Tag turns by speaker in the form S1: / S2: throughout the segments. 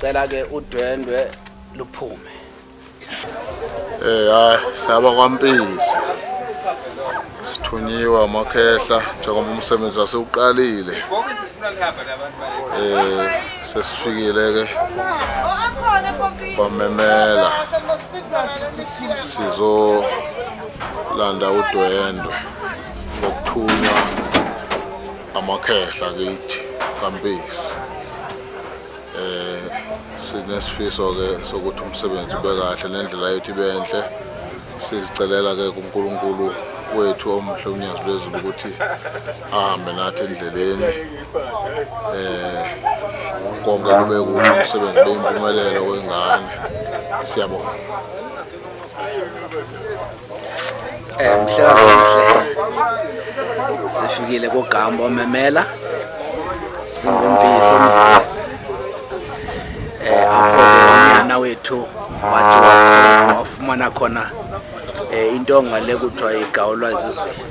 S1: Cela ke udwendwe luphume.
S2: Eh hayi siyaba kwaMpisi. Sithunyiwe amakhehla njengoba umsebenzi asewuqalile. Eh sesifikile ke kwamemela sizolanda udwendwe ngokuthunywa amakhehla kithi kaMpisi. Eh sinesifiso ke sokuthi umsebenzi ube kahle nendlela yethu ibe enhle. Sizicelela ke kuNkulunkulu wethu omuhle uNyazi lwezulu ukuthi ahambe nathi endleleni. Eh konke kube kuhle umsebenzi ube impumelelo wengane. Siyabonga.
S1: Eh mhlekazi omuhle. Sifikile koGambo omemela. Singumpiso umzizi. Eh apho ke unyana wethu wathi wakhona wafumana khona eh intonga le kuthiwa igawulwa ezizweni.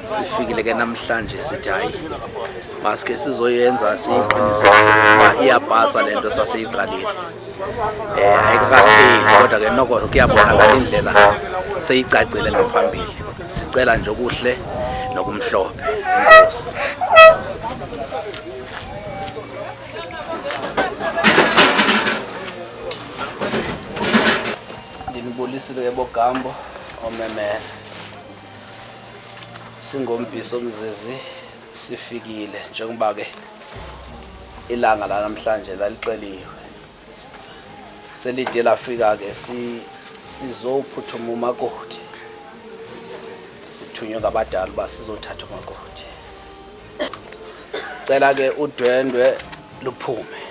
S1: Sifikile ke namhlanje sithi hayi maske sizoyenza siyiqinisekise ukuba iyapasa lento sasiyiqalile. Eh ayikakapheli kodwa ke noko kuyabonakala indlela seyicacile ngaphambili. Sicela nje okuhle nokumhlophe. Inkosi. Ndinibulisile ke boGambo omemela. Singombhiso Mzizi sifikile njengoba ke ilanga la namhlanje lalixeliwe. Selide lafika ke si sizophuthuma umakoti. Sithunywe ngabadala uba sizothatha umakoti. Cela ke udwendwe luphume.